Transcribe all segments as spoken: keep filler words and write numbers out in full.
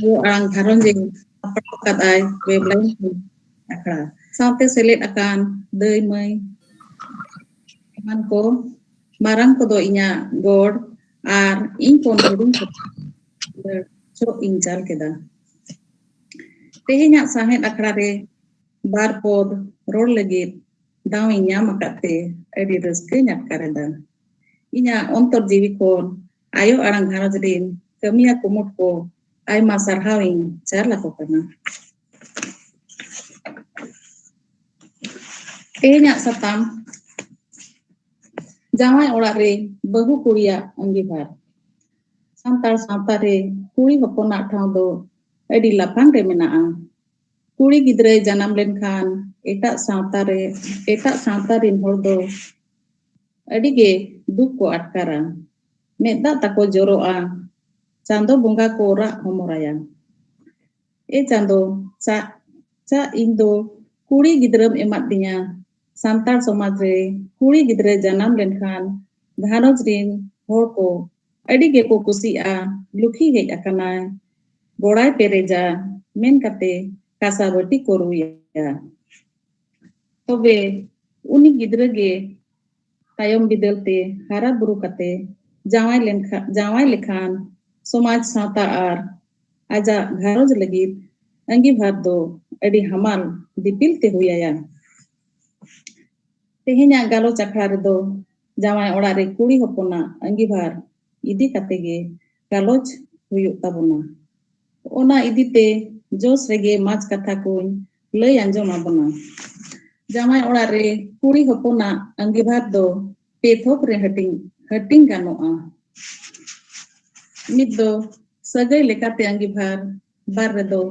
ᱟᱭᱳ ᱟᱲᱟᱝ ᱜᱷᱟᱨᱚᱸᱡᱽ ᱮ ᱥᱟᱯᱲᱟᱣ ᱟᱠᱟᱫᱟᱭ ᱣᱮᱵᱞᱟᱭᱤᱱ ᱟᱠᱷᱲᱟ᱾ ᱥᱟᱶᱛᱮ ᱥᱮᱞᱮᱫ ᱟᱠᱟᱱ ᱫᱟᱹᱭ ᱢᱟᱹᱭ ᱮᱢᱟᱱ ᱠᱚ, ᱢᱟᱨᱟᱝ ᱠᱚᱫᱚ ᱤᱧᱟᱹᱜ ᱜᱚᱲ ᱟᱨ ᱤᱧ ᱠᱷᱚᱱ ᱦᱩᱰᱤᱧ ᱠᱚ ᱪᱚᱜ ᱤᱧ ᱪᱟᱞ ᱠᱮᱫᱟ᱾ ᱛᱮᱦᱮᱧᱟᱜ ᱥᱟᱶᱦᱮᱫ ᱟᱠᱷᱲᱟ ᱨᱮ ᱵᱟᱨ ᱯᱚᱫ ᱨᱚᱲ ᱞᱟᱹᱜᱤᱫ ᱫᱟᱣ ᱤᱧ ᱧᱟᱢ ᱟᱠᱟᱫ ᱛᱮ ᱟᱹᱰᱤ ᱨᱟᱹᱥᱠᱟᱹᱧ ᱟᱴᱠᱟᱨ ᱮᱫᱟ᱾ ᱤᱧᱟᱹᱜ ᱚᱱᱛᱚᱨ ᱡᱤᱣᱤ ᱠᱷᱚᱱ ᱟᱭᱳ ᱟᱲᱟᱝ ᱜᱷᱟᱨᱚᱸᱡᱽ ᱨᱤᱱ ᱠᱟᱹᱢᱤᱭᱟᱹ ᱠᱩᱢᱩᱴ ᱠᱚ ᱟᱭᱢᱟ ᱥᱟᱨᱦᱟᱣ ᱤᱧ ᱪᱟᱞ ᱟᱠᱚ ᱠᱟᱱᱟ᱾ ᱛᱮᱦᱮᱧᱟᱜ ᱥᱟᱛᱟᱢ, ᱡᱟᱶᱟᱭ ᱚᱲᱟᱜ ᱨᱮ ᱵᱟᱹᱦᱩ ᱠᱩᱲᱤᱭᱟᱜ ᱟᱸᱜᱤᱵᱷᱟᱨ᱾ ᱥᱟᱱᱛᱟᱲ ᱥᱟᱶᱛᱟ ᱨᱮ ᱠᱩᱲᱤ ᱦᱚᱯᱚᱱᱟᱜ ᱴᱷᱟᱶ ᱫᱚ ᱟᱹᱰᱤ ᱞᱟᱯᱷᱟᱝ ᱨᱮ ᱢᱮᱱᱟᱜᱼᱟ᱾ ᱠᱩᱲᱤ ᱜᱤᱫᱽᱨᱟᱹᱭ ᱡᱟᱱᱟᱢ ᱞᱮᱱᱠᱷᱟᱱ ᱮᱴᱟᱜ ᱥᱟᱶᱛᱟ ᱨᱮ, ᱮᱴᱟᱜ ᱥᱟᱶᱛᱟ ᱨᱤᱱ ᱦᱚᱲ ᱫᱚ ᱟᱹᱰᱤ ᱜᱮ ᱫᱩᱠ ᱠᱚ ᱟᱴᱠᱟᱨᱟ᱾ ᱢᱮᱫ ᱫᱟᱜ ᱛᱟᱠᱚ ᱡᱚᱨᱚᱜᱼᱟ᱾ ᱪᱟᱸᱫᱚ ᱵᱚᱸᱜᱟ ᱠᱚ ᱨᱟᱜ ᱦᱚᱢᱚᱨᱟᱭᱟ, "ᱮ ᱪᱟᱸᱫᱚ, ᱪᱟᱜ, ᱪᱟᱜ ᱤᱧ ᱫᱚ ᱠᱩᱲᱤ ᱜᱤᱫᱽᱨᱟᱹᱢ ᱮᱢᱟᱫ ᱫᱤᱧᱟ᱾" ᱥᱟᱱᱛᱟᱲ ᱥᱚᱢᱟᱡᱽ ᱨᱮ ᱠᱩᱲᱤ ᱜᱤᱫᱽᱨᱟᱹ ᱡᱟᱱᱟᱢ ᱞᱮᱱᱠᱷᱟᱱ ᱜᱷᱟᱨᱚᱸᱡᱽ ᱨᱤᱱ ᱦᱚᱲ ᱠᱚ ᱟᱹᱰᱤ ᱜᱮᱠᱚ ᱠᱩᱥᱤᱜᱼᱟ, "ᱞᱩᱠᱷᱤ ᱦᱮᱡ ᱟᱠᱟᱱᱟᱭ, ᱜᱚᱲᱟᱭ ᱯᱮᱨᱮᱡᱟ" ᱢᱮᱱ ᱠᱟᱛᱮ ᱠᱟᱸᱥᱟ ᱵᱟᱹᱴᱤ ᱠᱚ ᱨᱩᱭᱟ᱾ ᱛᱚᱵᱮ ᱩᱱᱤ ᱜᱤᱫᱽᱨᱟᱹ ᱜᱮ ᱛᱟᱭᱚᱢ ᱵᱤᱫᱟᱹᱞ ᱛᱮ ᱦᱟᱨᱟ ᱵᱩᱨᱩ ᱠᱟᱛᱮ ᱡᱟᱶᱟᱭ ᱞᱮᱱᱠᱷᱟᱱ, ᱡᱟᱶᱟᱭ ᱞᱮᱠᱷᱟᱱ ᱥᱚᱢᱟᱡᱽ, ᱥᱟᱶᱛᱟ ᱟᱨ ᱟᱡᱟᱜ ᱜᱷᱟᱨᱚᱸᱡᱽ ᱞᱟᱹᱜᱤᱫ ᱟᱸᱜᱤᱵᱷᱟᱨ ᱫᱚ ᱟᱹᱰᱤ ᱦᱟᱢᱟᱞ ᱫᱤᱯᱤᱞ ᱛᱮ ᱦᱩᱭ ᱟᱭᱟ᱾ ᱛᱮᱦᱮᱧᱟᱜ ᱜᱟᱞᱚᱪ ᱟᱠᱷᱲᱟ ᱨᱮᱫᱚ ᱡᱟᱶᱟᱭ ᱚᱲᱟᱜ ᱨᱮ ᱠᱩᱲᱤ ᱦᱚᱯᱚᱱᱟᱜ ᱟᱸᱜᱤᱵᱷᱟᱨ ᱤᱫᱤ ᱠᱟᱛᱮ ᱜᱮ ᱜᱟᱞᱚᱪ ᱦᱩᱭᱩᱜ ᱛᱟᱵᱚᱱᱟ᱾ ᱚᱱᱟ ᱤᱫᱤ ᱛᱮ ᱡᱚᱥ ᱨᱮᱜᱮ ᱢᱟᱡᱽ ᱠᱟᱛᱷᱟ ᱠᱚᱧ ᱞᱟᱹᱭ ᱟᱸᱡᱚᱢ ᱟᱵᱚᱱᱟ᱾ ᱡᱟᱶᱟᱭ ᱚᱲᱟᱜ ᱨᱮ ᱠᱩᱲᱤ ᱦᱚᱯᱚᱱᱟᱜ ᱟᱸᱜᱤᱵᱷᱟᱨ ᱫᱚ ᱯᱮ ᱛᱷᱚᱠ ᱨᱮ ᱦᱟᱹᱴᱤᱧ, ᱦᱟᱹᱴᱤᱧ ᱜᱟᱱᱚᱜᱼᱟ᱾ ᱢᱤᱫ ᱫᱚ ᱥᱟᱹᱜᱟᱹᱭ ᱞᱮᱠᱟᱛᱮ ᱟᱸᱜᱤᱵᱷᱟᱨ, ᱵᱟᱨ ᱨᱮᱫᱚ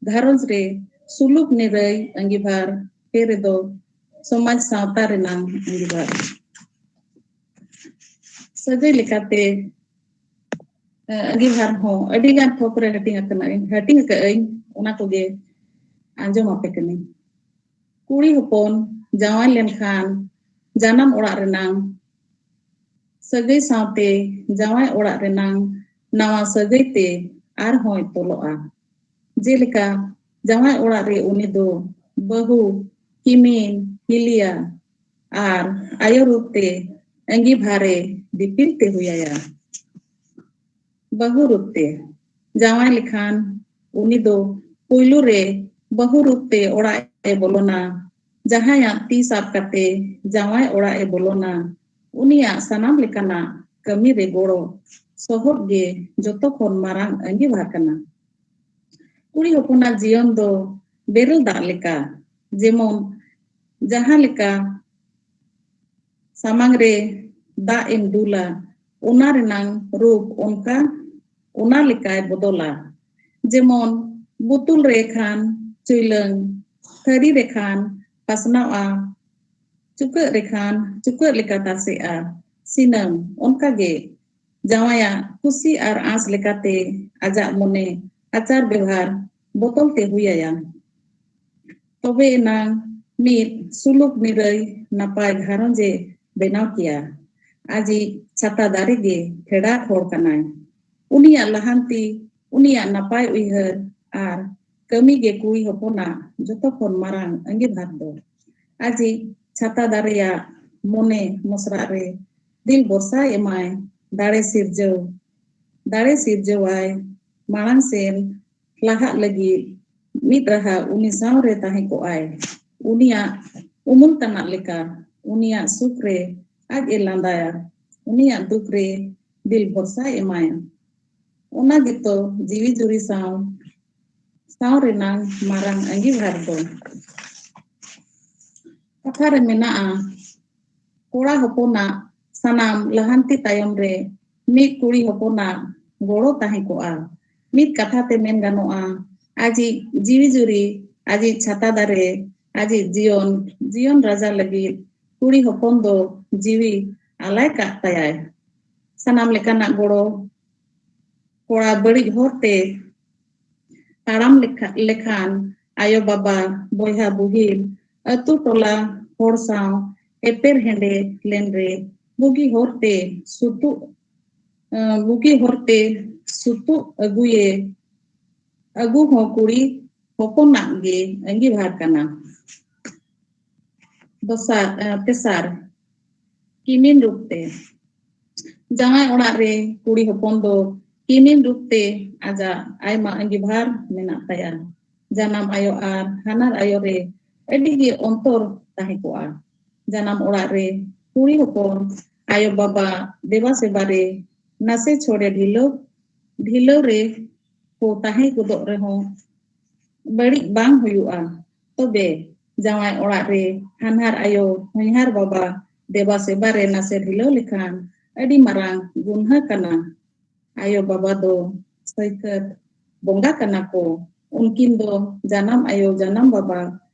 ᱜᱷᱟᱨᱚᱸᱡᱽ ᱨᱮ ᱥᱩᱞᱩᱠ ᱱᱤᱨᱟᱹᱭ ᱟᱸᱜᱤᱵᱷᱟᱨ, ᱯᱮ ᱨᱮᱫᱚ ᱥᱚᱢᱟᱡᱽ ᱥᱟᱶᱛᱟ ᱨᱮᱱᱟᱜ ᱟᱸᱜᱤᱵᱷᱟᱨ᱾ ᱥᱟᱹᱜᱟᱹᱭ ᱞᱮᱠᱟᱛᱮ, ᱮ, ᱟᱸᱜᱤᱵᱷᱟᱨ ᱦᱚᱸ ᱟᱹᱰᱤ ᱜᱟᱱ ᱛᱷᱚᱠ ᱨᱮ ᱦᱟᱹᱴᱤᱧ ᱟᱠᱟᱱᱟ, ᱦᱟᱹᱴᱤᱧ ᱟᱠᱟᱫ ᱟᱹᱧ, ᱚᱱᱟ ᱠᱚᱜᱮ ᱟᱸᱡᱚᱢ ᱟᱯᱮ ᱠᱟᱹᱱᱟᱹᱧ᱾ ᱠᱩᱲᱤ ᱦᱚᱯᱚᱱ ᱡᱟᱶᱟᱭ ᱞᱮᱱᱠᱷᱟᱱ ᱡᱟᱱᱟᱢ ᱚᱲᱟᱜ ᱨᱮᱱᱟᱝ ᱥᱟᱹᱜᱟᱹᱭ ᱥᱟᱶᱛᱮ ᱡᱟᱶᱟᱭ ᱚᱲᱟᱜ ᱨᱮᱱᱟᱝ ᱱᱟᱣᱟ ᱥᱟᱹᱜᱟᱹᱭ ᱛᱮ ᱟᱨᱦᱚᱸᱭ ᱛᱚᱞᱚᱜᱼᱟ᱾ ᱡᱮᱞᱮᱠᱟ ᱡᱟᱶᱟᱭ ᱚᱲᱟᱜ ᱨᱮ ᱩᱱᱤ ᱫᱚ ᱵᱟᱹᱦᱩ, ᱠᱤᱢᱤᱱ, ᱦᱤᱞᱤᱭᱟ ᱟᱨ ᱟᱭᱳ ᱨᱩᱯ ᱛᱮ ᱟᱺᱜᱤᱵᱷᱟᱨᱮ ᱫᱤᱯᱤᱞ ᱛᱮ ᱦᱩᱭᱟᱭᱟ᱾ ᱵᱟᱹᱦᱩ ᱨᱩᱯ ᱛᱮ ᱡᱟᱶᱟᱭ ᱞᱮᱠᱷᱟᱱ ᱩᱱᱤ ᱫᱚ ᱯᱩᱭᱞᱩ ᱨᱮ ᱵᱟᱹᱦᱩ ᱨᱩᱯ ᱛᱮ ᱚᱲᱟᱜ ᱮ ᱵᱚᱞᱚᱱᱟ᱾ ᱡᱟᱦᱟᱸᱭᱟᱜ ᱛᱤ ᱥᱟᱵ ᱠᱟᱛᱮ ᱡᱟᱶᱟᱭ ᱚᱲᱟᱜ ᱮ ᱵᱚᱞᱚᱱᱟ, ᱩᱱᱤᱭᱟᱜ ᱥᱟᱱᱟᱢ ᱞᱮᱠᱟᱱᱟᱜ ᱠᱟᱹᱢᱤ ᱨᱮ ᱜᱚᱲᱚ ᱥᱚᱦᱚᱫ ᱜᱮ ᱡᱚᱛᱚ ᱠᱷᱚᱱ ᱢᱟᱨᱟᱝ ᱟᱺᱜᱤᱵᱷᱟᱨ ᱠᱟᱱᱟ᱾ ᱠᱩᱲᱤ ᱦᱚᱯᱚᱱᱟᱜ ᱡᱤᱭᱚᱱ ᱫᱚ ᱵᱮᱨᱮᱞ ᱫᱟᱜ ᱞᱮᱠᱟ, ᱡᱮᱢᱚᱱ ᱡᱟᱦᱟᱸ ᱞᱮᱠᱟ ᱥᱟᱢᱟᱝ ᱨᱮ ᱫᱟᱜ ᱮᱢ ᱫᱩᱞᱟ, ᱚᱱᱟ ᱨᱮᱱᱟᱝ ᱨᱩᱯ ᱚᱱᱠᱟ, ᱚᱱᱟ ᱞᱮᱠᱟᱭ ᱵᱚᱫᱚᱞᱟ᱾ ᱡᱮᱢᱚᱱ ᱵᱩᱛᱩᱞ ᱨᱮ ᱠᱷᱟᱱ ᱪᱩᱭᱞᱟᱹᱝ, ᱛᱷᱟᱹᱨᱤ ᱨᱮ ᱠᱷᱟᱱ ᱯᱟᱥᱱᱟᱣᱼᱟ, ᱪᱩᱠᱟᱹᱜ ᱨᱮ ᱠᱷᱟᱱ ᱪᱩᱠᱟᱹᱜ ᱞᱮᱠᱟ ᱛᱟᱥᱮᱜᱼᱟ᱾ ᱥᱤᱱᱟᱹᱢ ᱚᱱᱠᱟ ᱜᱮ ᱡᱟᱶᱟᱭᱟᱜ ᱠᱩᱥᱤ ᱟᱨ ᱟᱸᱥ ᱞᱮᱠᱟᱛᱮ ᱟᱡᱟᱜ ᱢᱚᱱᱮ, ᱟᱪᱟᱨ ᱵᱮᱣᱦᱟᱨ ᱵᱚᱫᱚᱞ ᱛᱮ ᱦᱩᱭ ᱟᱭᱟ᱾ ᱛᱚᱵᱮ ᱮᱱᱟᱝ ᱢᱤᱫ ᱥᱩᱞᱩᱠ ᱱᱤᱨᱟᱹᱭ ᱱᱟᱯᱟᱭ ᱜᱷᱟᱨᱚᱸᱡᱽ ᱮ ᱵᱮᱱᱟᱣ ᱠᱮᱭᱟ᱾ ᱟᱡᱤᱡ ᱪᱷᱟᱛᱟ ᱫᱟᱨᱮ ᱜᱮ ᱯᱷᱮᱰᱟᱛ ᱦᱚᱲ ᱠᱟᱱᱟᱭ᱾ ᱩᱱᱤᱭᱟᱜ ᱞᱟᱦᱟᱱᱛᱤ, ᱩᱱᱤᱭᱟᱜ ᱱᱟᱯᱟᱭ ᱩᱭᱦᱟᱹᱨ ᱟᱨ ᱠᱟᱹᱢᱤ ᱜᱮ ᱠᱩᱲᱤ ᱦᱚᱯᱚᱱᱟᱜ ᱡᱚᱛᱚ ᱠᱷᱚᱱ ᱢᱟᱨᱟᱝ ᱟᱺᱜᱤᱵᱷᱟᱨ ᱫᱚ᱾ ᱟᱡᱤᱡ ᱪᱷᱟᱛᱟ ᱫᱟᱨᱮᱭᱟᱜ ᱢᱚᱱᱮ ᱢᱚᱥᱨᱟᱜ ᱨᱮ ᱫᱤᱞ ᱵᱷᱚᱨᱥᱟᱭ ᱮᱢᱟᱭ, ᱫᱟᱲᱮ ᱥᱤᱨᱡᱟᱹᱣ, ᱫᱟᱲᱮ ᱥᱤᱨᱡᱟᱹᱣᱟᱭ, ᱢᱟᱲᱟᱝ ᱥᱮᱱ ᱞᱟᱦᱟᱜ ᱞᱟᱹᱜᱤᱫ ᱢᱤᱫ ᱨᱟᱦᱟ ᱩᱱᱤ ᱥᱟᱶ ᱨᱮ ᱛᱟᱦᱮᱸ ᱠᱚᱜᱼᱟᱭ᱾ ᱩᱱᱤᱭᱟᱜ ᱩᱢᱩᱞ ᱛᱟᱱᱟᱜ ᱞᱮᱠᱟ ᱩᱱᱤᱭᱟᱜ ᱥᱩᱠ ᱨᱮ ᱟᱡ ᱮ ᱞᱟᱸᱫᱟᱭᱟ, ᱩᱱᱤᱭᱟᱜ ᱫᱩᱠ ᱨᱮ ᱫᱤᱞ ᱵᱷᱚᱨᱥᱟᱭ ᱮᱢᱟᱭᱟ᱾ ᱚᱱᱟ ᱜᱮᱛᱚ ᱡᱤᱣᱤ ᱡᱩᱨᱤ ᱥᱟᱶ, ᱥᱟᱶ ᱨᱮᱱᱟᱝ ᱢᱟᱨᱟᱝ ᱟᱺᱜᱤᱵᱷᱟᱨ ᱫᱚ᱾ ᱠᱟᱛᱷᱟ ᱨᱮ ᱢᱮᱱᱟᱜᱼᱟ, ᱠᱚᱲᱟ ᱦᱚᱯᱚᱱᱟᱜ ᱥᱟᱱᱟᱢ ᱞᱟᱦᱟᱱᱛᱤ ᱛᱟᱭᱚᱢ ᱨᱮ ᱢᱤᱫ ᱠᱩᱲᱤ ᱦᱚᱯᱚᱱᱟᱜ ᱜᱚᱲᱚ ᱛᱟᱦᱮᱸ ᱠᱚᱜᱼᱟ᱾ ᱢᱤᱫ ᱠᱟᱛᱷᱟ ᱛᱮ ᱢᱮᱱ ᱜᱟᱱᱚᱜᱼᱟ, ᱟᱡᱤᱡ ᱡᱤᱣᱤ ᱡᱩᱨᱤ, ᱟᱡᱤᱡ ᱪᱷᱟᱛᱟ ᱫᱟᱨᱮ, ᱟᱡᱤᱡ ᱡᱤᱭᱚᱱ, ᱡᱤᱭᱚᱱ ᱨᱟᱡᱟ ᱞᱟᱹᱜᱤᱫ ᱠᱩᱲᱤ ᱦᱚᱯᱚᱱ ᱫᱚ ᱡᱤᱣᱤ ᱟᱞᱟᱭ ᱠᱟᱜ ᱛᱟᱭᱟᱭ᱾ ᱥᱟᱱᱟᱢ ᱞᱮᱠᱟᱱᱟᱜ ᱜᱚᱲᱚ, ᱠᱚᱲᱟ ᱵᱟᱹᱲᱤᱡ ᱦᱚᱨ ᱛᱮ ᱛᱟᱲᱟᱢ ᱞᱮᱠᱷᱟ-, ᱞᱮᱠᱷᱟᱱ ᱟᱭᱳ ᱵᱟᱵᱟ, ᱵᱚᱭᱦᱟ ᱵᱩᱦᱤᱱ, ᱟᱹᱛᱩ ᱴᱚᱞᱟ ᱦᱚᱲ ᱥᱟᱶ ᱮᱯᱮᱨ ᱦᱮᱸᱰᱮ ᱞᱮᱱ ᱨᱮ ᱵᱩᱜᱤ ᱦᱚᱨ ᱛᱮ ᱥᱩᱛᱩᱜ ᱵᱩᱜᱤ ᱦᱚᱨᱛᱮ ᱥᱩᱛᱩᱜ ᱟᱹᱜᱩᱭᱮ, ᱟᱹᱜᱩ ᱦᱚᱸ ᱠᱩᱲᱤ ᱦᱚᱯᱚᱱᱟᱜ ᱜᱮ ᱟᱺᱜᱤᱵᱷᱟᱨ ᱠᱟᱱᱟ᱾ ᱫᱚᱥᱟᱨ, ᱛᱮᱥᱟᱨ, ᱠᱤᱢᱤᱱ ᱨᱩᱯ ᱛᱮ᱾ ᱡᱟᱶᱟᱭ ᱚᱲᱟᱜ ᱨᱮ ᱠᱩᱲᱤ ᱦᱚᱯᱚᱱ ᱫᱚ ᱠᱤᱢᱤᱱ ᱨᱩᱯ ᱛᱮ ᱟᱡᱟᱜ ᱟᱭᱢᱟ ᱟᱺᱜᱤᱵᱷᱟᱨ ᱢᱮᱱᱟᱜ ᱛᱟᱭᱟ᱾ ᱡᱟᱱᱟᱢ ᱟᱭᱳ ᱟᱨ ᱦᱟᱱᱦᱟᱨ ᱟᱭᱳ ᱨᱮ ᱟᱹᱰᱤ ᱜᱮ ᱚᱱᱛᱚᱨ ᱛᱟᱦᱮᱸ ᱠᱚᱜᱼᱟ᱾ ᱡᱟᱱᱟᱢ ᱚᱲᱟᱜ ᱨᱮ ᱠᱩᱲᱤ ᱦᱚᱯᱚᱱ ᱟᱭᱳ ᱵᱟᱵᱟ ᱫᱮᱵᱟ ᱥᱮᱵᱟ ᱨᱮ ᱱᱟᱥᱮ ᱪᱷᱚᱲᱮ ᱰᱷᱤᱞᱟᱹᱣ, ᱰᱷᱤᱞᱟᱹᱣ ᱨᱮ ᱠᱚ ᱛᱟᱦᱮᱸ ᱜᱚᱫᱚᱜ ᱨᱮᱦᱚᱸ ᱵᱟᱹᱲᱤᱡ ᱵᱟᱝ ᱦᱩᱭᱩᱜᱼᱟ᱾ ᱛᱚᱵᱮ ᱡᱟᱶᱟᱭ ᱚᱲᱟᱜ ᱨᱮ ᱦᱟᱱᱦᱟᱨ ᱟᱭᱳ, ᱦᱚᱧᱦᱟᱨ ᱵᱟᱵᱟ ᱫᱮᱵᱟ ᱥᱮᱵᱟ ᱨᱮ ᱱᱟᱥᱮ ᱰᱷᱤᱞᱟᱹᱣ ᱞᱮᱠᱷᱟᱱ ᱟᱹᱰᱤ ᱢᱟᱨᱟᱝ ᱜᱩᱱᱦᱟᱹ ᱠᱟᱱᱟ᱾ ᱟᱭᱳ ᱵᱟᱵᱟ ᱫᱚ ᱥᱟᱹᱭᱠᱟᱹᱛ ᱵᱚᱸᱜᱟ ᱠᱟᱱᱟ ᱠᱚ᱾ ᱩᱱᱠᱤᱱ ᱫᱚ ᱡᱟᱱᱟᱢ ᱟᱭᱳ, ᱡᱟᱱᱟᱢ ᱵᱟᱵᱟ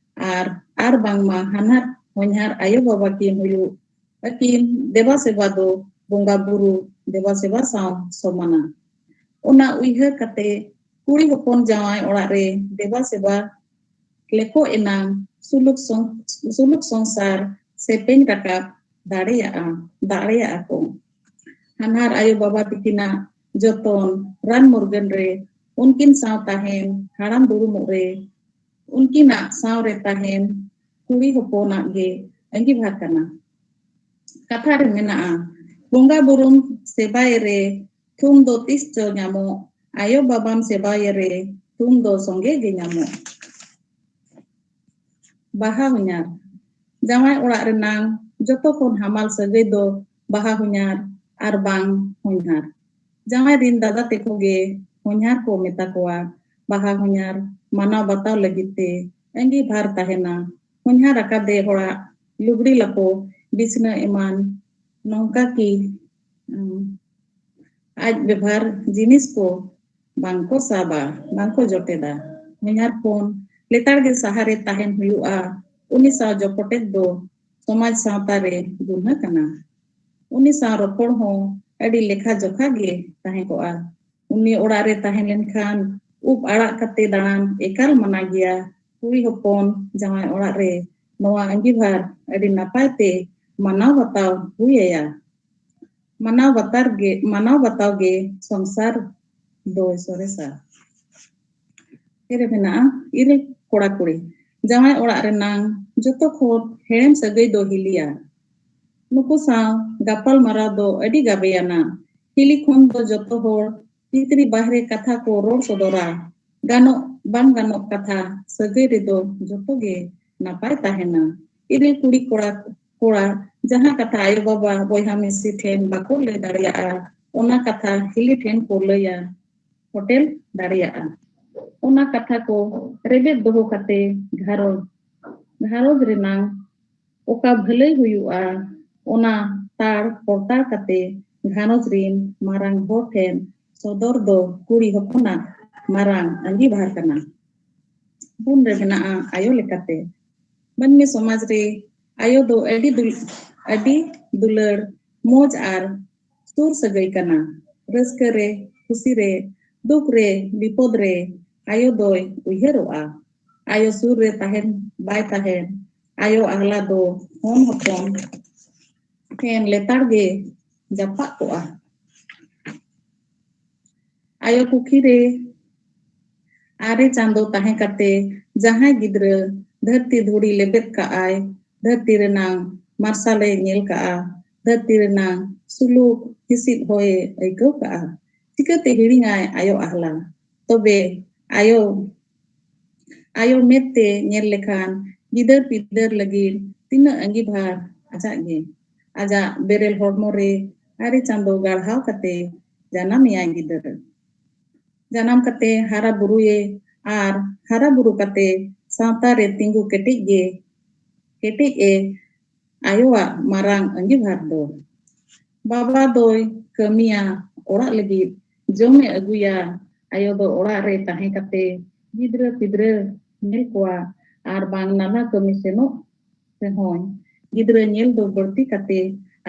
ᱟᱨ, ᱟᱨ ᱵᱟᱝᱢᱟ ᱦᱟᱱᱦᱟᱨ ᱦᱚᱧᱦᱟᱨ ᱟᱭᱳ ᱵᱟᱵᱟ ᱠᱤᱱ ᱦᱩᱭᱩᱜ ᱟᱹᱠᱤᱱ ᱫᱮᱵᱟ ᱥᱮᱵᱟ ᱫᱚ ᱵᱚᱸᱜᱟ ᱵᱩᱨᱩ ᱫᱮᱵᱟ ᱥᱮᱵᱟ ᱥᱟᱶ ᱥᱚᱢᱟᱱᱟ᱾ ᱚᱱᱟ ᱩᱭᱦᱟᱹᱨ ᱠᱟᱛᱮ ᱠᱩᱲᱤ ᱦᱚᱯᱚᱱ ᱡᱟᱶᱟᱭ ᱚᱲᱟᱜ ᱨᱮ ᱫᱮᱵᱟ ᱥᱮᱵᱟ ᱞᱮᱠᱚ ᱮᱱᱟᱝ ᱥᱩᱞᱩᱠ ᱥᱚᱝ-, ᱥᱩᱞᱩᱠ ᱥᱚᱝᱥᱟᱨ ᱥᱮᱯᱮᱧ ᱨᱟᱠᱟᱵ ᱫᱟᱲᱮᱭᱟᱜᱼᱟ, ᱫᱟᱲᱮᱭᱟᱜᱼᱟ ᱠᱚ᱾ ᱦᱟᱱᱦᱟᱨ ᱟᱭᱳ ᱵᱟᱵᱟ ᱛᱤᱠᱤᱱᱟᱜ ᱡᱚᱛᱚᱱ ᱨᱟᱱ ᱢᱩᱨᱜᱟᱹᱱ ᱨᱮ ᱩᱱᱠᱤᱱ ᱥᱟᱶ ᱛᱟᱦᱮᱱ ᱦᱟᱲᱟᱢ ᱫᱩᱲᱩᱢᱚᱜ ᱨᱮ ᱩᱱᱠᱤᱱᱟᱜ ᱥᱟᱶ ᱨᱮ ᱛᱟᱦᱮᱱ ᱠᱩᱲᱤ ᱦᱚᱯᱚᱱᱟᱜ ᱜᱮ ᱟᱺᱜᱤᱵᱷᱟᱨ ᱠᱟᱱᱟ᱾ ᱠᱟᱛᱷᱟ ᱨᱮ ᱢᱮᱱᱟᱜᱼᱟ, ᱵᱚᱸᱜᱟ ᱵᱩᱨᱩᱢ ᱥᱮᱵᱟᱭ ᱨᱮ ᱛᱷᱩᱢ ᱫᱚ ᱛᱤᱥ ᱪᱚ ᱧᱟᱢᱚᱜ, ᱟᱭᱳ ᱵᱟᱵᱟᱢ ᱥᱮᱵᱟᱭᱮ ᱨᱮ ᱛᱷᱩᱢ ᱫᱚ ᱥᱚᱸᱜᱮ ᱜᱮ ᱧᱟᱢᱚᱜ᱾ ᱵᱟᱦᱟ ᱦᱚᱧᱦᱟᱨ᱾ ᱡᱟᱶᱟᱭ ᱚᱲᱟᱜ ᱨᱮᱱᱟᱝ ᱡᱚᱛᱚ ᱠᱷᱚᱱ ᱦᱟᱢᱟᱞ ᱥᱟᱹᱜᱟᱹᱭ ᱫᱚ ᱵᱟᱦᱟ ᱦᱚᱧᱦᱟᱨ ᱟᱨ ᱵᱟᱝ ᱦᱚᱧᱦᱟᱨ᱾ ᱡᱟᱶᱟᱭ ᱨᱤᱱ ᱫᱟᱫᱟ ᱛᱮᱠᱚ ᱜᱮ ᱦᱚᱧᱦᱟᱨ ᱠᱚ ᱢᱮᱛᱟ ᱠᱚᱣᱟ᱾ ᱵᱟᱦᱟ ᱦᱚᱧᱦᱟᱨ ᱢᱟᱱᱟᱣ ᱵᱟᱛᱟᱣ ᱞᱟᱹᱜᱤᱫ ᱛᱮ ᱟᱺᱜᱤᱵᱷᱟᱨ ᱛᱟᱦᱮᱱᱟ᱾ ᱦᱚᱧᱦᱟᱨ ᱟᱠᱟᱫᱮ ᱦᱚᱲᱟᱜ ᱞᱩᱜᱽᱲᱤ ᱞᱟᱯᱚ, ᱵᱤᱪᱷᱱᱟᱹ ᱮᱢᱟᱱ ᱱᱚᱝᱠᱟ ᱠᱤ, ᱩᱸ, ᱟᱡ ᱵᱮᱵᱷᱟᱨ ᱡᱤᱱᱤᱥ ᱠᱚ ᱵᱟᱝᱠᱚ ᱥᱟᱵᱟ, ᱵᱟᱝᱠᱚ ᱡᱚᱴᱮᱫᱟ᱾ ᱦᱚᱧᱦᱟᱨ ᱠᱷᱚᱱ ᱞᱮᱛᱟᱲ ᱜᱮ ᱥᱟᱦᱟᱨᱮ ᱛᱟᱦᱮᱱ ᱦᱩᱭᱩᱜᱼᱟ᱾ ᱩᱱᱤ ᱥᱟᱶ ᱡᱚᱯᱚᱴᱮᱫ ᱫᱚ ᱥᱚᱢᱟᱡᱽ ᱥᱟᱶᱛᱟ ᱨᱮ ᱜᱩᱱᱦᱟᱹ ᱠᱟᱱᱟ᱾ ᱩᱱᱤ ᱥᱟᱶ ᱨᱚᱯᱚᱲ ᱦᱚᱸ ᱟᱹᱰᱤ ᱞᱮᱠᱷᱟ ᱡᱚᱠᱷᱟ ᱜᱮ ᱛᱟᱦᱮᱸ ᱠᱚᱜᱼᱟ᱾ ᱩᱱᱤ ᱚᱲᱟᱜ ᱨᱮ ᱛᱟᱦᱮᱸ ᱞᱮᱱᱠᱷᱟᱱ ᱩᱵ ᱟᱲᱟᱜ ᱠᱟᱛᱮ ᱫᱟᱬᱟᱱ ᱮᱠᱟᱞ ᱢᱟᱱᱟ ᱜᱮᱭᱟ᱾ ᱠᱩᱲᱤ ᱦᱚᱯᱚᱱ ᱡᱟᱶᱟᱭ ᱚᱲᱟᱜ ᱨᱮ ᱱᱚᱣᱟ ᱟᱺᱜᱤᱵᱷᱟᱨ ᱟᱹᱰᱤ ᱱᱟᱯᱟᱭ ᱛᱮ ᱢᱟᱱᱟᱣ ᱵᱟᱛᱟᱣ ᱦᱩᱭ ᱟᱭᱟ᱾ ᱢᱟᱱᱟᱣ ᱵᱟᱛᱟᱨ ᱜᱮ ᱢᱟᱱᱟᱣ ᱵᱟᱛᱟᱣ ᱜᱮ ᱥᱚᱝᱥᱟᱨ ᱫᱚᱭ ᱥᱚᱨᱮᱥᱟ᱾ ᱨᱮ ᱢᱮᱱᱟᱜᱼᱟ ᱤᱨᱤᱞ ᱠᱚᱲᱟ ᱠᱩᱲᱤ᱾ ᱡᱟᱶᱟᱭ ᱚᱲᱟᱜ ᱨᱮᱱᱟᱝ ᱡᱚᱛᱚ ᱠᱷᱚᱱ ᱦᱮᱲᱮᱢ ᱥᱟᱹᱜᱟᱹᱭ ᱫᱚ ᱦᱤᱞᱤᱭᱟ᱾ ᱱᱩᱠᱩ ᱥᱟᱶ ᱜᱟᱯᱟᱞ ᱢᱟᱨᱟᱣ ᱫᱚ ᱟᱹᱰᱤ ᱜᱟᱵᱮᱭᱟᱱᱟ᱾ ᱦᱤᱞᱤ ᱠᱷᱚᱱ ᱫᱚ ᱡᱚᱛᱚ ᱦᱚᱲ ᱵᱷᱤᱛᱨᱤ ᱵᱟᱦᱨᱮ ᱠᱟᱛᱷᱟ ᱠᱚ ᱨᱚᱲ ᱥᱚᱫᱚᱨᱟ᱾ ᱜᱟᱱᱚᱜ ᱵᱟᱝ ᱜᱟᱱᱚᱜ ᱠᱟᱛᱷᱟ ᱥᱟᱹᱜᱟᱹᱭ ᱨᱮᱫᱚ ᱡᱚᱛᱚ ᱜᱮ ᱱᱟᱯᱟᱭ ᱛᱟᱦᱮᱱᱟ᱾ ᱤᱨᱤᱞ ᱠᱩᱲᱤ ᱠᱚᱲᱟ ᱠᱚᱲᱟ ᱡᱟᱦᱟᱸ ᱠᱟᱛᱷᱟ ᱟᱭᱳ ᱵᱟᱵᱟ ᱵᱚᱭᱦᱟ ᱢᱤᱥᱤ ᱴᱷᱮᱱ ᱵᱟᱠᱚ ᱞᱟᱹᱭ ᱫᱟᱲᱮᱭᱟᱜᱼᱟ, ᱚᱱᱟ ᱠᱟᱛᱷᱟ ᱦᱤᱞᱤ ᱴᱷᱮᱱ ᱠᱚ ᱞᱟᱹᱭᱟ᱾ ᱦᱳᱴᱮᱞ ᱫᱟᱲᱮᱭᱟᱜᱼᱟ᱾ ᱚᱱᱟ ᱠᱟᱛᱷᱟ ᱠᱚ ᱨᱮᱵᱮᱫ ᱫᱚᱦᱚ ᱠᱟᱛᱮ ᱜᱷᱟᱨᱚᱸᱡᱽ ᱜᱷᱟᱨᱚᱸᱡᱽ ᱨᱮᱱᱟᱝ ᱚᱠᱟ ᱵᱷᱟᱹᱞᱟᱹᱭ ᱦᱩᱭᱩᱜᱼᱟ, ᱚᱱᱟ ᱛᱟᱲ ᱯᱚᱨᱛᱟᱲ ᱠᱟᱛᱮ ᱜᱷᱟᱨᱚᱸᱡᱽ ᱨᱤᱱ ᱢᱟᱨᱟᱝ ᱦᱚᱲ ᱴᱷᱮᱱ ᱥᱚᱫᱚᱨ ᱫᱚ ᱠᱩᱲᱤ ᱦᱚᱯᱚᱱᱟᱜ ᱢᱟᱨᱟᱝ ᱟᱺᱜᱤᱵᱷᱟᱨ ᱠᱟᱱᱟ᱾ ᱵᱩᱱ ᱨᱮ ᱢᱮᱱᱟᱜᱼᱟ ᱟᱭᱳ ᱞᱮᱠᱟᱛᱮ᱾ ᱢᱟᱹᱱᱢᱤ ᱥᱚᱢᱟᱡᱽ ᱨᱮ ᱟᱭᱳ ᱫᱚ ᱟᱹᱰᱤ ᱫᱩᱞ-, ᱟᱹᱰᱤ ᱫᱩᱞᱟᱹᱲ, ᱢᱚᱡᱽ ᱟᱨ ᱥᱩᱨ ᱥᱟᱹᱜᱟᱹᱭ ᱠᱟᱱᱟ᱾ ᱨᱟᱹᱥᱠᱟᱹ ᱨᱮ, ᱠᱷᱩᱥᱤ ᱨᱮ, ᱫᱩᱠ ᱨᱮ, ᱵᱤᱯᱚᱫ ᱨᱮ ᱟᱭᱳ ᱫᱚᱭ ᱩᱭᱦᱟᱹᱨᱚᱜᱼᱟ᱾ ᱟᱭᱳ ᱥᱩᱨ ᱨᱮ ᱛᱟᱦᱮᱱ ᱵᱟᱭ ᱛᱟᱦᱮᱱ, ᱟᱭᱳ ᱟᱦᱞᱟ ᱫᱚ ᱦᱚᱱ ᱦᱚᱯᱚᱱ ᱴᱷᱮᱱ ᱞᱮᱛᱟᱲ ᱜᱮ ᱡᱟᱯᱟᱜ ᱠᱚᱜᱼᱟ᱾ ᱟᱭᱳ ᱠᱩᱠᱷᱤ ᱨᱮ ᱟᱨᱮ ᱪᱟᱸᱫᱚ ᱛᱟᱦᱮᱸ ᱠᱟᱛᱮ ᱡᱟᱦᱟᱸᱭ ᱜᱤᱫᱽᱨᱟᱹ ᱫᱷᱟᱹᱨᱛᱤ ᱫᱷᱩᱲᱤ ᱞᱮᱵᱮᱫ ᱠᱟᱜᱼᱟᱭ, ᱫᱷᱟᱹᱨᱛᱤ ᱨᱮᱱᱟᱝ ᱢᱟᱨᱥᱟᱞᱮ ᱧᱮᱞ ᱠᱟᱜᱼᱟ, ᱫᱷᱟᱹᱨᱛᱤ ᱨᱮᱱᱟᱝ ᱥᱩᱞᱩᱠ ᱦᱤᱥᱤᱫ ᱦᱚᱭᱮ ᱟᱹᱭᱠᱟᱹᱣ ᱠᱟᱜᱼᱟ, ᱪᱤᱠᱟᱹᱛᱮ ᱦᱤᱲᱤᱧᱟᱭ ᱟᱭᱳ ᱟᱦᱞᱟ? ᱛᱚᱵᱮ ᱟᱭᱳ, ᱟᱭᱳ ᱢᱮᱫ ᱛᱮ ᱧᱮᱞ ᱞᱮᱠᱷᱟᱱ ᱜᱤᱫᱟᱹᱨ ᱯᱤᱫᱟᱹᱨ ᱞᱟᱹᱜᱤᱫ ᱛᱤᱱᱟᱹᱜ ᱟᱺᱜᱤᱵᱷᱟᱨ ᱟᱡᱟᱜ ᱜᱮ᱾ ᱟᱡᱟᱜ ᱵᱮᱨᱮᱞ ᱦᱚᱲᱢᱚ ᱨᱮ ᱟᱨᱮ ᱪᱟᱸᱫᱚ ᱜᱟᱲᱦᱟᱣ ᱠᱟᱛᱮ ᱡᱟᱱᱟᱢᱮᱭᱟᱭ ᱜᱤᱫᱟᱹᱨ᱾ ᱡᱟᱱᱟᱢ ᱠᱟᱛᱮ ᱦᱟᱨᱟ ᱵᱩᱨᱩᱭᱮ ᱟᱨ ᱦᱟᱨᱟ ᱵᱩᱨᱩ ᱠᱟᱛᱮ ᱥᱟᱶᱛᱟ ᱨᱮ ᱛᱤᱸᱜᱩ ᱠᱮᱴᱮᱡ ᱜᱮ, ᱠᱮᱴᱮᱡ ᱮ ᱟᱭᱳᱣᱟᱜ ᱢᱟᱨᱟᱝ ᱟᱺᱜᱤᱵᱷᱟᱨ ᱫᱚ᱾ ᱵᱟᱵᱟ ᱫᱚᱭ ᱠᱟᱹᱢᱤᱭᱟ ᱚᱲᱟᱜ ᱞᱟᱹᱜᱤᱫ, ᱡᱚᱢᱮ ᱟᱹᱜᱩᱭᱟ, ᱟᱭᱳ ᱫᱚ ᱚᱲᱟᱜ ᱨᱮ ᱛᱟᱦᱮᱸ ᱠᱟᱛᱮ ᱜᱤᱫᱽᱨᱟᱹ ᱯᱤᱫᱽᱨᱟᱹ ᱧᱮᱞ ᱠᱚᱣᱟ ᱟᱨ ᱵᱟᱝ ᱱᱟᱞᱦᱟ ᱠᱟᱹᱢᱤ ᱥᱮᱱᱚᱜ ᱨᱮᱦᱚᱸᱭ ᱜᱤᱫᱽᱨᱟᱹ ᱧᱮᱞ ᱫᱚ ᱵᱟᱹᱲᱛᱤ ᱠᱟᱛᱮ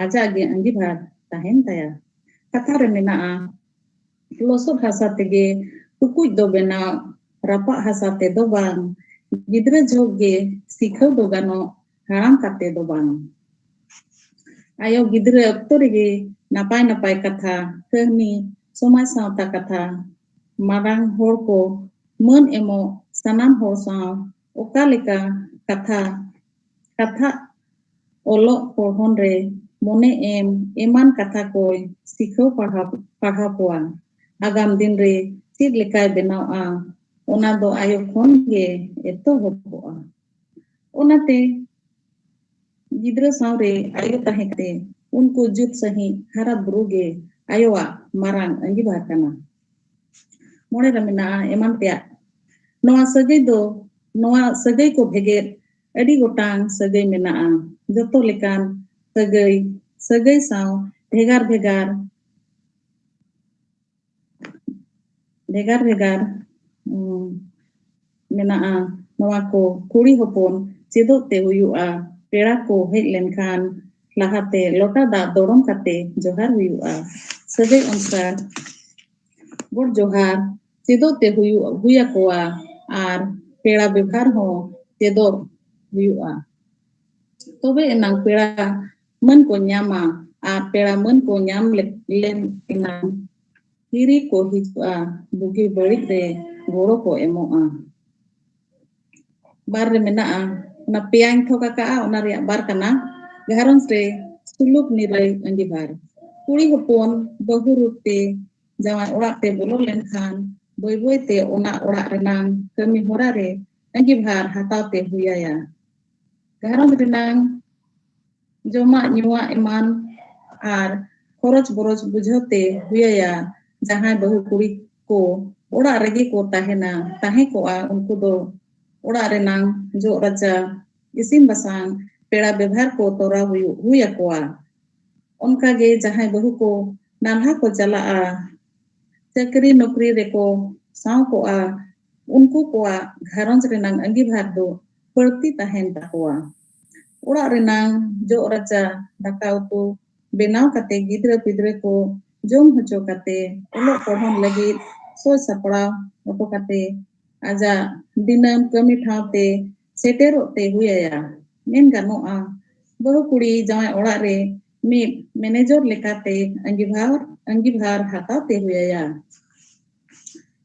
ᱟᱡᱟᱜ ᱜᱮ ᱟᱺᱜᱤᱵᱷᱟᱨ ᱛᱟᱦᱮᱱ ᱛᱟᱭᱟ᱾ ᱠᱟᱛᱷᱟ ᱨᱮ ᱢᱮᱱᱟᱜᱼᱟ, ᱞᱚᱥᱚᱫ ᱦᱟᱥᱟ ᱛᱮᱜᱮ ᱴᱩᱠᱩᱡ ᱫᱚ ᱵᱮᱱᱟᱣ, ᱨᱟᱯᱟᱜ ᱦᱟᱥᱟ ᱛᱮᱫᱚ ᱵᱟᱝ᱾ ᱜᱤᱫᱽᱨᱟᱹ ᱡᱚᱦᱚᱜ ᱜᱮ ᱥᱤᱠᱷᱟᱹᱣ ᱫᱚ ᱜᱟᱱᱚᱜ, ᱦᱟᱲᱟᱢ ᱠᱟᱛᱮ ᱫᱚ ᱵᱟᱝ᱾ ᱟᱭᱳ ᱜᱤᱫᱽᱨᱟᱹ ᱚᱠᱛᱚ ᱨᱮᱜᱮ ᱱᱟᱯᱟᱭ ᱱᱟᱯᱟᱭ ᱠᱟᱛᱷᱟ, ᱠᱟᱹᱦᱱᱤ, ᱥᱚᱢᱟᱡᱽ ᱥᱟᱶᱛᱟ ᱠᱟᱛᱷᱟ, ᱢᱟᱨᱟᱝ ᱦᱚᱲ ᱠᱚ ᱢᱟᱹᱱ ᱮᱢᱚᱜ, ᱥᱟᱱᱟᱢ ᱦᱚᱲ ᱥᱟᱶ ᱚᱠᱟ ᱞᱮᱠᱟ ᱠᱟᱛᱷᱟ ᱠᱟᱛᱷᱟ ᱚᱞᱚᱜ ᱯᱚᱲᱦᱚᱱ ᱨᱮ ᱢᱚᱱᱮ ᱮᱢ ᱮᱢᱟᱱ ᱠᱟᱛᱷᱟ ᱠᱚᱭ ᱥᱤᱠᱷᱟᱹᱣ ᱯᱟᱲᱦᱟᱣ ᱯᱟᱲᱦᱟᱣ ᱠᱚᱣᱟ᱾ ᱟᱜᱟᱢ ᱫᱤᱱ ᱨᱮ ᱪᱮᱫ ᱞᱮᱠᱟᱭ ᱵᱮᱱᱟᱣᱼᱟ, ᱚᱱᱟ ᱫᱚ ᱟᱭᱳ ᱠᱷᱚᱱ ᱜᱮ ᱮᱛᱚᱦᱚᱵᱚᱜᱼᱟ᱾ ᱚᱱᱟᱛᱮ ᱜᱤᱫᱽᱨᱟᱹ ᱥᱟᱶᱨᱮ ᱟᱭᱳ ᱛᱟᱦᱮᱸ ᱠᱟᱛᱮ ᱩᱱᱠᱩ ᱡᱩᱛ ᱥᱟᱺᱦᱤᱡ ᱦᱟᱨᱟ ᱵᱩᱨᱩ ᱜᱮ ᱟᱭᱳᱣᱟᱜ ᱢᱟᱨᱟᱝ ᱟᱺᱜᱤᱵᱷᱟᱨ ᱠᱟᱱᱟ᱾ ᱢᱚᱬᱮ ᱨᱮ ᱢᱮᱱᱟᱜᱼᱟ ᱮᱢᱟᱱ ᱛᱮᱭᱟᱜ᱾ ᱱᱚᱣᱟ ᱥᱟᱹᱜᱟᱹᱭ ᱫᱚ, ᱱᱚᱣᱟ ᱥᱟᱹᱜᱟᱹᱭ ᱠᱚ ᱵᱷᱮᱜᱮᱫ ᱟᱹᱰᱤ ᱜᱚᱴᱟᱝ ᱥᱟᱹᱜᱟᱹᱭ ᱢᱮᱱᱟᱜᱼᱟ᱾ ᱡᱚᱛᱚ ᱞᱮᱠᱟᱱ ᱥᱟᱹᱜᱟᱹᱭ, ᱥᱟᱹᱜᱟᱹᱭ ᱥᱟᱶ ᱵᱷᱮᱜᱟᱨ ᱵᱷᱮᱜᱟᱨ ᱵᱷᱮᱜᱟᱨ ᱵᱷᱮᱜᱟᱨ ᱩᱸ, ᱢᱮᱱᱟᱜᱼᱟ᱾ ᱱᱚᱣᱟ ᱠᱚ ᱠᱩᱲᱤ ᱦᱚᱯᱚᱱ ᱪᱮᱫᱚᱜ ᱛᱮ ᱦᱩᱭᱩᱜᱼᱟ᱾ ᱯᱮᱲᱟ ᱠᱚ ᱦᱮᱡ ᱞᱮᱱᱠᱷᱟᱱ ᱞᱟᱦᱟᱛᱮ ᱞᱚᱴᱟ ᱫᱟᱜ ᱫᱚᱲᱚᱢ ᱠᱟᱛᱮ ᱡᱚᱦᱟᱨ ᱦᱩᱭᱩᱜᱼᱟ᱾ ᱥᱟᱹᱜᱟᱹᱭ ᱚᱱᱥᱟᱨ ᱜᱚᱰ ᱡᱚᱦᱟᱨ ᱪᱮᱫᱚᱜ ᱛᱮ ᱦᱩᱭᱩᱜ ᱦᱩᱭ ᱟᱠᱚᱣᱟ ᱟᱨ ᱯᱮᱲᱟ ᱵᱮᱵᱷᱟᱨ ᱦᱚᱸ ᱪᱮᱫᱚᱜ ᱦᱩᱭᱩᱜᱼᱟ᱾ ᱛᱚᱵᱮ ᱮᱱᱟᱝ ᱯᱮᱲᱟ ᱢᱟᱹᱱ ᱠᱚ ᱧᱟᱢᱟ ᱟᱨ ᱯᱮᱲᱟ ᱢᱟᱹᱱ ᱠᱚ ᱧᱟᱢ ᱞᱮ- ᱞᱮᱱ ᱮᱱᱟᱝ ᱦᱤᱨᱤ ᱠᱚ ᱦᱤᱡᱩᱜᱼᱟ, ᱵᱩᱜᱤ ᱵᱟᱹᱲᱤᱡ ᱨᱮ ᱜᱚᱲᱚ ᱠᱚ ᱮᱢᱚᱜᱼᱟ᱾ ᱵᱟᱨ ᱨᱮ ᱢᱮᱱᱟᱜᱼᱟ, ᱚᱱᱟ ᱯᱮᱭᱟᱧ ᱛᱷᱚᱠ ᱟᱠᱟᱜᱼᱟ, ᱚᱱᱟ ᱨᱮᱭᱟᱜ ᱵᱟᱨ ᱠᱟᱱᱟ, ᱜᱷᱟᱨᱚᱸᱡᱽ ᱨᱮ ᱥᱩᱞᱩᱠ ᱱᱤᱨᱟᱹᱭ ᱟᱺᱜᱤᱵᱷᱟᱨ᱾ ᱠᱩᱲᱤ ᱦᱚᱯᱚᱱ ᱵᱟᱹᱦᱩ ᱨᱩᱯ ᱛᱮ ᱡᱟᱶᱟᱭ ᱚᱲᱟᱜ ᱛᱮ ᱵᱚᱞᱚ ᱞᱮᱱᱠᱷᱟᱱ ᱵᱟᱹᱭ ᱵᱟᱹᱭ ᱛᱮ ᱚᱱᱟ ᱚᱲᱟᱜ ᱨᱮᱱᱟᱝ ᱠᱟᱹᱢᱤ ᱦᱚᱨᱟ ᱨᱮ ᱟᱺᱜᱤᱵᱷᱟᱨ ᱦᱟᱛᱟᱣ ᱛᱮ ᱦᱩᱭᱟᱭᱟ᱾ ᱜᱷᱟᱨᱚᱸᱡᱽ ᱨᱮᱱᱟᱝ ᱡᱚᱢᱟᱜ ᱧᱩᱣᱟᱜ ᱮᱢᱟᱱ ᱟᱨ ᱠᱷᱚᱨᱚᱪ ᱵᱚᱨᱚᱪ ᱵᱩᱡᱷᱟᱹᱣ ᱛᱮ ᱦᱩᱭᱟᱭᱟ᱾ ᱡᱟᱦᱟᱸᱭ ᱵᱟᱹᱦᱩ ᱠᱩᱲᱤ ᱠᱚ ᱚᱲᱟᱜ ᱨᱮᱜᱮ ᱠᱚ ᱛᱟᱦᱮᱱᱟ, ᱛᱟᱦᱮᱸ ᱠᱚᱜᱼᱟ, ᱩᱱᱠᱩ ᱫᱚ ᱚᱲᱟᱜ ᱨᱮᱱᱟᱝ ᱡᱚᱜ ᱨᱟᱪᱟ, ᱤᱥᱤᱱ ᱵᱟᱥᱟᱝ, ᱯᱮᱲᱟ ᱵᱮᱵᱷᱟᱨ ᱠᱚ ᱛᱚᱨᱟᱣ ᱦᱩᱭᱩᱜ, ᱦᱩᱭ ᱟᱠᱚᱣᱟ᱾ ᱚᱱᱠᱟᱜᱮ ᱡᱟᱦᱟᱸᱭ ᱵᱟᱹᱦᱩ ᱠᱚ ᱱᱟᱞᱦᱟ ᱠᱚ ᱪᱟᱞᱟᱜᱼᱟ, ᱪᱟᱹᱠᱨᱤ ᱱᱚᱠᱨᱤ ᱨᱮᱠᱚ ᱥᱟᱶ ᱠᱚᱜᱼᱟ, ᱩᱱᱠᱩ ᱠᱚᱣᱟᱜ ᱜᱷᱟᱨᱚᱸᱡᱽ ᱨᱮᱱᱟᱝ ᱟᱺᱜᱤᱵᱷᱟᱨ ᱫᱚ ᱵᱟᱹᱲᱛᱤ ᱛᱟᱦᱮᱱ ᱛᱟᱠᱚᱣᱟ᱾ ᱚᱲᱟᱜ ᱨᱮᱱᱟᱝ ᱡᱚᱜ ᱨᱟᱪᱟ, ᱫᱟᱠᱟ ᱩᱛᱩ ᱵᱮᱱᱟᱣ ᱠᱟᱛᱮ ᱜᱤᱫᱽᱨᱟᱹ ᱯᱤᱫᱽᱨᱟᱹ ᱠᱚ ᱡᱚᱢ ᱦᱚᱪᱚ ᱠᱟᱛᱮ ᱚᱞᱚᱜ ᱯᱚᱲᱦᱚᱱ ᱞᱟᱹᱜᱤᱫ ᱥᱚᱡᱽ ᱥᱟᱯᱲᱟᱣ ᱦᱚᱴᱚ ᱠᱟᱛᱮ ᱟᱡᱟᱜ ᱫᱤᱱᱟᱹᱢ ᱠᱟᱹᱢᱤ ᱴᱷᱟᱶ ᱛᱮ ᱥᱮᱴᱮᱨᱚᱜ ᱛᱮ ᱦᱩᱭ ᱟᱭᱟ᱾ ᱢᱮᱱ ᱜᱟᱱᱚᱜᱼᱟ, ᱵᱟᱹᱦᱩ ᱠᱩᱲᱤ ᱡᱟᱶᱟᱭ ᱚᱲᱟᱜ ᱨᱮ ᱢᱤᱫ ᱢᱮᱱᱮᱡᱚᱨ ᱞᱮᱠᱟᱛᱮ ᱟᱸᱜᱤᱵᱷᱟᱨ ᱟᱸᱜᱤᱵᱷᱟᱨ ᱦᱟᱛᱟᱣ ᱛᱮ ᱦᱩᱭᱟᱭᱟ᱾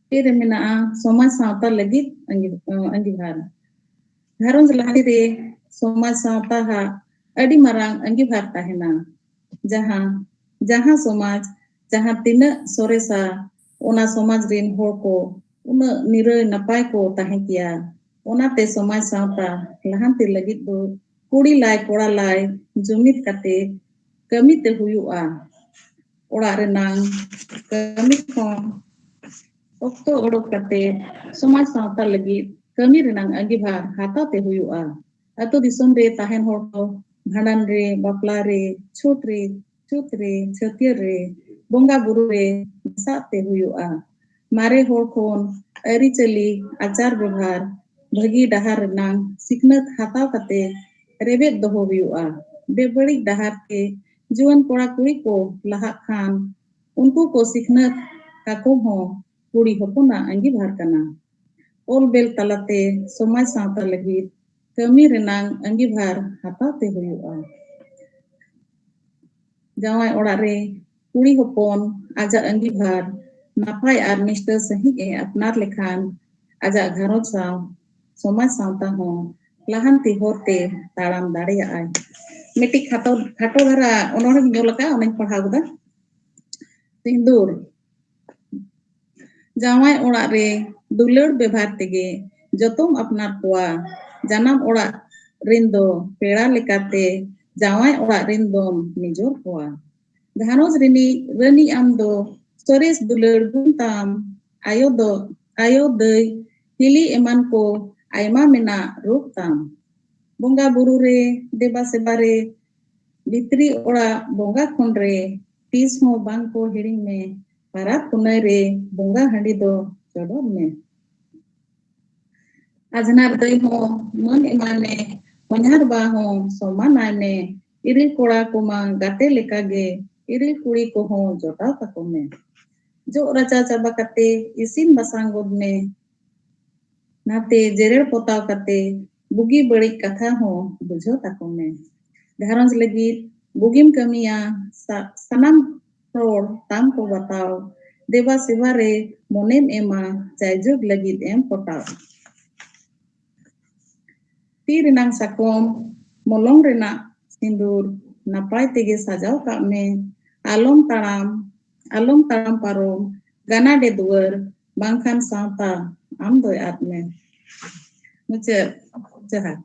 ᱯᱮ ᱨᱮ ᱢᱮᱱᱟᱜᱼᱟ ᱥᱚᱢᱟᱡᱽ ᱥᱟᱶᱛᱟ ᱞᱟᱹᱜᱤᱫ ᱟᱸᱜᱤ- ᱟᱸᱜᱤᱵᱷᱟᱨ᱾ ᱜᱷᱟᱨᱚᱸᱡᱽ ᱞᱟᱦᱟᱱᱛᱤ ᱨᱮ ᱥᱚᱢᱟᱡᱽ ᱥᱟᱶᱛᱟ ᱦᱟᱜ ᱟᱹᱰᱤ ᱢᱟᱨᱟᱝ ᱟᱸᱜᱤᱵᱷᱟᱨ ᱛᱟᱦᱮᱱᱟ᱾ ᱡᱟᱦᱟᱸ ᱡᱟᱦᱟᱸ ᱥᱚᱢᱟᱡᱽ ᱡᱟᱦᱟᱸ ᱛᱤᱱᱟᱹᱜ ᱥᱚᱨᱮᱥᱟ, ᱚᱱᱟ ᱥᱚᱢᱟᱡᱽ ᱨᱤᱱ ᱦᱚᱲ ᱠᱚ ᱩᱱᱟᱹᱜ ᱱᱤᱨᱟᱹᱭ ᱱᱟᱯᱟᱭ ᱠᱚ ᱛᱟᱦᱮᱸ ᱠᱮᱭᱟ᱾ ᱚᱱᱟᱛᱮ ᱥᱚᱢᱟᱡᱽ ᱥᱟᱶᱛᱟ ᱞᱟᱦᱟᱱᱛᱤ ᱞᱟᱹᱜᱤᱫ ᱫᱚ ᱠᱩᱲᱤ ᱞᱟᱭ ᱠᱚᱲᱟ ᱞᱟᱭ ᱡᱩᱢᱤᱫ ᱠᱟᱛᱮ ᱠᱟᱹᱢᱤ ᱛᱮ ᱦᱩᱭᱩᱜᱼᱟ᱾ ᱚᱲᱟᱜ ᱨᱮᱱᱟᱝ ᱠᱟᱹᱢᱤ ᱠᱷᱚᱱ ᱚᱠᱛᱚ ᱚᱰᱚᱠ ᱠᱟᱛᱮ ᱥᱚᱢᱟᱡᱽ ᱥᱟᱶᱛᱟ ᱞᱟᱹᱜᱤᱫ ᱠᱟᱹᱢᱤ ᱨᱮᱱᱟᱝ ᱟᱸᱜᱤᱵᱷᱟᱨ ᱦᱟᱛᱟᱣ ᱛᱮ ᱦᱩᱭᱩᱜᱼᱟ᱾ ᱟᱹᱛᱩ ᱫᱤᱥᱚᱢ ᱨᱮ ᱛᱟᱦᱮᱱ ᱦᱚᱲ ᱫᱚ ᱵᱷᱟᱸᱰᱟᱱ ᱨᱮ, ᱵᱟᱯᱞᱟ ᱨᱮ, ᱪᱷᱩᱛ ᱨᱮ, ᱪᱷᱩᱛ ᱨᱮ, ᱪᱷᱟᱹᱴᱭᱟᱹᱨ ᱨᱮ, ᱵᱚᱸᱜᱟ ᱵᱩᱨᱩ ᱨᱮ ᱢᱮᱥᱟᱜ ᱛᱮ ᱦᱩᱭᱩᱜᱼᱟ᱾ ᱢᱟᱨᱮ ᱦᱚᱲ ᱠᱷᱚᱱ ᱟᱹᱨᱤᱪᱟᱹᱞᱤ, ᱟᱪᱟᱨ ᱵᱮᱵᱷᱟᱨ, ᱵᱷᱟᱹᱜᱤ ᱰᱟᱦᱟᱨ ᱨᱮᱱᱟᱝ ᱥᱤᱠᱷᱱᱟᱹᱛ ᱦᱟᱛᱟᱣ ᱠᱟᱛᱮ ᱨᱮᱵᱮᱫ ᱫᱚᱦᱚ ᱦᱩᱭᱩᱜᱼᱟ᱾ ᱵᱮᱵᱟᱹᱲᱤᱡ ᱰᱟᱦᱟᱨ ᱛᱮ ᱡᱩᱣᱟᱹᱱ ᱠᱚᱲᱟ ᱠᱩᱲᱤ ᱠᱚ ᱞᱟᱦᱟᱜ ᱠᱷᱟᱱ ᱩᱱᱠᱩ ᱠᱚ ᱥᱤᱠᱷᱱᱟᱹᱛ ᱠᱟᱠᱚ ᱦᱚᱸ ᱠᱩᱲᱤ ᱦᱚᱯᱚᱱᱟᱜ ᱟᱸᱜᱤᱵᱷᱟᱨ ᱠᱟᱱᱟ᱾ ᱚᱞ ᱵᱮᱞ ᱛᱟᱞᱟᱛᱮ ᱥᱚᱢᱟᱡᱽ ᱥᱟᱶᱛᱟ ᱞᱟᱹᱜᱤᱫ ᱠᱟᱹᱢᱤ ᱨᱮᱱᱟᱝ ᱟᱸᱜᱤᱵᱷᱟᱨ ᱦᱟᱛᱟᱣ ᱛᱮ ᱦᱩᱭᱩᱜᱼᱟ᱾ ᱡᱟᱶᱟᱭ ᱚᱲᱟᱜ ᱨᱮ ᱠᱩᱲᱤ ᱦᱚᱯᱚᱱ ᱟᱡᱟᱜ ᱟᱸᱜᱤᱵᱷᱟᱨ ᱱᱟᱯᱟᱭ ᱟᱨ ᱱᱤᱥᱴᱟᱹ ᱥᱟᱺᱦᱤᱡ ᱮ ᱟᱯᱱᱟᱨ ᱞᱮᱠᱷᱟᱱ ᱟᱡᱟᱜ ᱜᱷᱟᱨᱚᱸᱡᱽ ᱥᱟᱶ ᱥᱚᱢᱟᱡᱽ ᱥᱟᱶᱛᱟ ᱦᱚᱸ ᱞᱟᱦᱟᱱᱛᱤ ᱦᱚᱨ ᱛᱮ ᱛᱟᱲᱟᱢ ᱫᱟᱲᱮᱭᱟᱜᱼᱟᱭ᱾ ᱢᱤᱫᱴᱤᱡ ᱠᱷᱟᱴᱚ, ᱠᱷᱟᱴᱚ ᱫᱷᱟᱨᱟ ᱚᱱᱚᱬᱦᱮᱧ ᱧᱮᱞ ᱟᱠᱟᱫᱼᱟ, ᱚᱱᱟᱧ ᱯᱟᱲᱦᱟᱣ ᱠᱮᱫᱟ᱾ ᱥᱤᱸᱫᱩᱨ᱾ ᱡᱟᱶᱟᱭ ᱚᱲᱟᱜ ᱨᱮ ᱫᱩᱞᱟᱹᱲ ᱵᱮᱵᱷᱟᱨ ᱛᱮᱜᱮ ᱡᱚᱛᱚᱢ ᱟᱯᱱᱟᱨ ᱠᱚᱣᱟ᱾ ᱡᱟᱱᱟᱢ ᱚᱲᱟᱜ ᱨᱮᱱ ᱫᱚ ᱯᱮᱲᱟ ᱞᱮᱠᱟᱛᱮ ᱡᱟᱶᱟᱭ ᱚᱲᱟᱜ ᱨᱮᱱ ᱫᱚᱢ ᱱᱤᱡᱚᱨ ᱠᱚᱣᱟ᱾ ᱜᱷᱟᱨᱚᱸᱡᱽ ᱨᱤᱱᱤᱡ ᱨᱟᱹᱱᱤ ᱟᱢ ᱫᱚ ᱥᱚᱨᱮᱥ ᱫᱩᱞᱟᱹᱲ ᱜᱩᱱ ᱛᱟᱢ, ᱟᱭᱳ ᱫᱚ, ᱟᱭᱳ ᱫᱟᱹᱭ ᱦᱤᱞᱤ ᱮᱢᱟᱱ ᱠᱚ ᱟᱭᱢᱟ ᱢᱮᱱᱟᱜ ᱨᱩᱯ ᱛᱟᱢ᱾ ᱵᱚᱸᱜᱟ ᱵᱩᱨᱩ ᱨᱮ, ᱫᱮᱵᱟ ᱥᱮᱵᱟ ᱨᱮ, ᱵᱷᱤᱛᱨᱤ ᱚᱲᱟᱜ ᱵᱚᱸᱜᱟ ᱠᱷᱚᱱ ᱨᱮ, ᱛᱤᱥ ᱦᱚᱸ ᱵᱟᱝ ᱠᱚ ᱦᱤᱲᱤᱧ ᱢᱮ᱾ ᱯᱟᱨᱟᱵᱽ ᱯᱩᱱᱟᱹᱭ ᱨᱮ ᱵᱚᱸᱜᱟ ᱦᱟᱺᱰᱤ ᱫᱚ ᱪᱚᱰᱚᱨ ᱢᱮ᱾ ᱟᱡᱷᱱᱟᱨ ᱫᱟᱹᱭ ᱦᱚᱸ ᱢᱟᱹᱱ ᱮᱢᱟᱭ ᱢᱮ, ᱦᱚᱧᱦᱟᱨ ᱵᱟ ᱦᱚᱸ ᱥᱚᱢᱟᱱᱟᱭ ᱢᱮ᱾ ᱤᱨᱤᱞ ᱠᱚᱲᱟ ᱠᱚᱢᱟ ᱜᱟᱛᱮ ᱞᱮᱠᱟᱜᱮ, ᱤᱨᱤᱞ ᱠᱩᱲᱤ ᱠᱚᱦᱚᱸ ᱡᱚᱴᱟᱣ ᱛᱟᱠᱚ ᱢᱮ᱾ ᱡᱚᱜ ᱨᱟᱪᱟ ᱪᱟᱵᱟ ᱠᱟᱛᱮ ᱤᱥᱤᱱ ᱵᱟᱥᱟᱝ ᱜᱚᱫ ᱢᱮ᱾ ᱱᱟᱛᱮ ᱡᱮᱨᱮᱲ ᱯᱚᱛᱟᱣ ᱠᱟᱛᱮ ᱵᱩᱜᱤ ᱵᱟᱹᱲᱤᱡ ᱠᱟᱛᱷᱟ ᱦᱚᱸ ᱵᱩᱡᱷᱟᱹᱣ ᱛᱟᱠᱚ ᱢᱮ᱾ ᱜᱷᱟᱨᱚᱸᱡᱽ ᱞᱟᱹᱜᱤᱫ ᱵᱩᱜᱤᱢ ᱠᱟᱹᱢᱤᱭᱟ, ᱥᱟ-, ᱥᱟᱱᱟᱢ ᱦᱚᱲ ᱛᱟᱢ ᱠᱚ ᱵᱟᱛᱟᱣ᱾ ᱫᱮᱵᱟ ᱥᱮᱵᱟ ᱨᱮ ᱢᱚᱱᱮᱢ ᱮᱢᱟ, ᱡᱟᱭᱡᱩᱜᱽ ᱞᱟᱹᱜᱤᱫ ᱮᱢ ᱯᱚᱴᱟᱣ᱾ ᱛᱤ ᱨᱮᱱᱟᱝ ᱥᱟᱠᱚᱢ, ᱢᱚᱞᱚᱝ ᱨᱮᱱᱟᱜ ᱥᱤᱸᱫᱩᱨ, ᱱᱟᱯᱟᱭ ᱛᱮᱜᱮ ᱥᱟᱡᱟᱣ ᱠᱟᱜ ᱢᱮ᱾ ᱟᱞᱚᱢ ᱛᱟᱲᱟᱢ, ᱟᱞᱚᱢ ᱛᱟᱲᱟᱢ ᱯᱟᱨᱚᱢ, ᱜᱟᱱᱟᱰᱮ ᱫᱩᱣᱟᱹᱨ, ᱵᱟᱝᱠᱷᱟᱱ ᱥᱟᱶᱛᱟ ᱟᱢ ᱫᱚᱭ ᱟᱫ ᱢᱮ᱾ ᱢᱩᱪᱟᱹᱫ ᱡᱚᱦᱟᱨ᱾